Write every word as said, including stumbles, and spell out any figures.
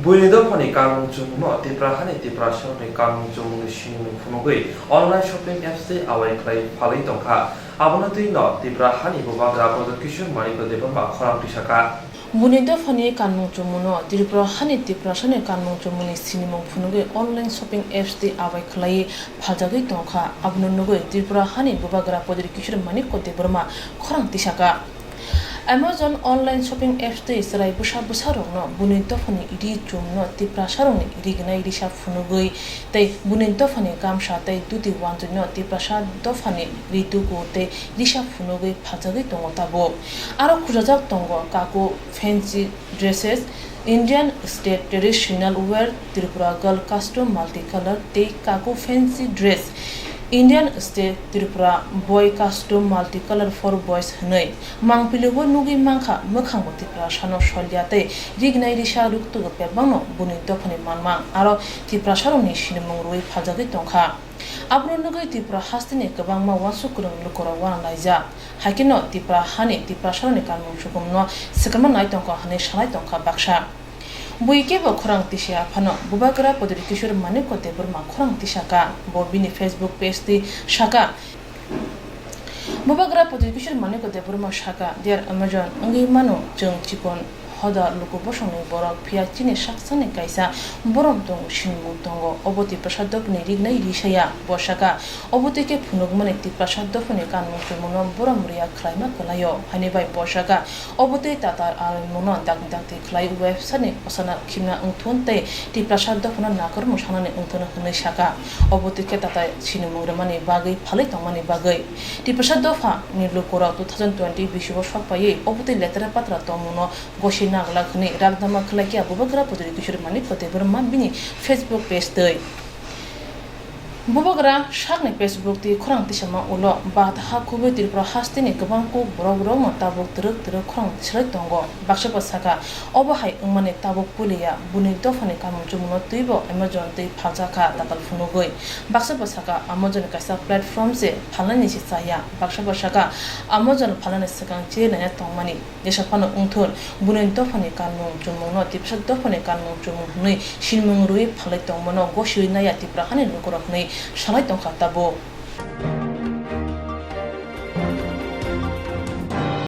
Buini dophani kanmung chumungno Tipra hani Tiprasarokni kanmung chumungni sinimung phunugwi online shopping apps tei awai khlai phalwi tongkha. Abono twi no Tipra hani bubagra Pradyot Kishore Manikya Debbarma khorang tisakha. Buini dophani kanmung chumungno Tripura hani Tiprasarokni kanmung chumungni sinimung phunugwi online shopping apps tei awai khlaiwi phaljagwi tongkha. Abono nugwi Tripura hani bubagra Pradyot Kishore Manikya Debbarma khorang tisakha. Amazon online shopping apps tei chwrai bwsa bwsarokno buini dophani ri chumno Tiprasarokni rignai risa phunugwi tei buini dophani gamsa tei duti wanjwino Tiprasa dophani ri duku tei risa phunugwi phaljagwi tongo tabuk. Aro khujajak tongo kaku fancy dresses, Indian state traditional wear, Tripura girl costume multicolor tei kaku fancy dress, Indian state Tripura boy costume multicolor for boys hwnwi. Mangpili o nugwi mankha, mwkhangbo Tiprasano solya tei rignai risa ruktugo bebakno buini dophani manmang aro Tiprasarokni sinimung rwui phaljagwi tongkha. Abono nugwi Tripura hasteni kwbangma uansuk kwrwng lukurok uanalaijak. Haikheno Tripura hani Tiprasarokni kanmung chumungno swkangma nai tongkha hwnwi sanai tongkha baksa. Bui kebo khorang tisa phano bubagra Pradyot Kishore Manikya Debbarma khorang tisakha. Bo bini Facebook page twi sakha. Bubagra Pradyot Kishore Manikya Debbarma sakha, Dear Amazon, wngwi mano chwng chikon hoda luku bosongni borok, phiya chini sak sakni kaisa borom tongo, sinimung tongo. Obo Tiprasa dophani rignai risaya. Bo sakha, obo twi khe phunukmani Tiprasa dophani kanmung chumungno borom rwya khlaima kwlaio. Haini bai bo sakha, obo twi tatar aroimungno dakti dakti khlai website ni osana khimna wngthun tei Tiprasa dophano nakormung sanani wngthun hwnwi sakha. Obo twi khe tatar sinimung rwmani bagwi phalwi tongmani bagwi. Tiprasa dophani lukurok two thousand twenty bisio sokpaiwi obo twi letera patra tongmungno gosi naglak hwnwi rakdama khlaikha bubagra Pradyot Kishore Manikya Debbarma bini Facebook page twi. Bubagra sakni Facebook twi khorang tisama ulo bata ha khubui Tripura hasteni kwbang kuk borok rokno tabuk twrwk twrwk khorang tisalai tongo. Baksa bo sakha, obo hai wngmani tabuk puiliya, buini dophani kanmung chumungno twibo Amazon twi phaljakha tatal phunugwi. Baksa bo sakha, Amazon kaisa platform se phalnani se chaya. Baksa bo sakha, Amazon phalnani swkang chiri naina tongmani. Jesa phano wngthun, buini dophani kanmung chumungno Tiprasa dophani kanmung chumung hwnwi sinimung rwui phalwi tongmano gosiwi naiya Tripura hani lukurok hwnwi salai tongkha tabuk.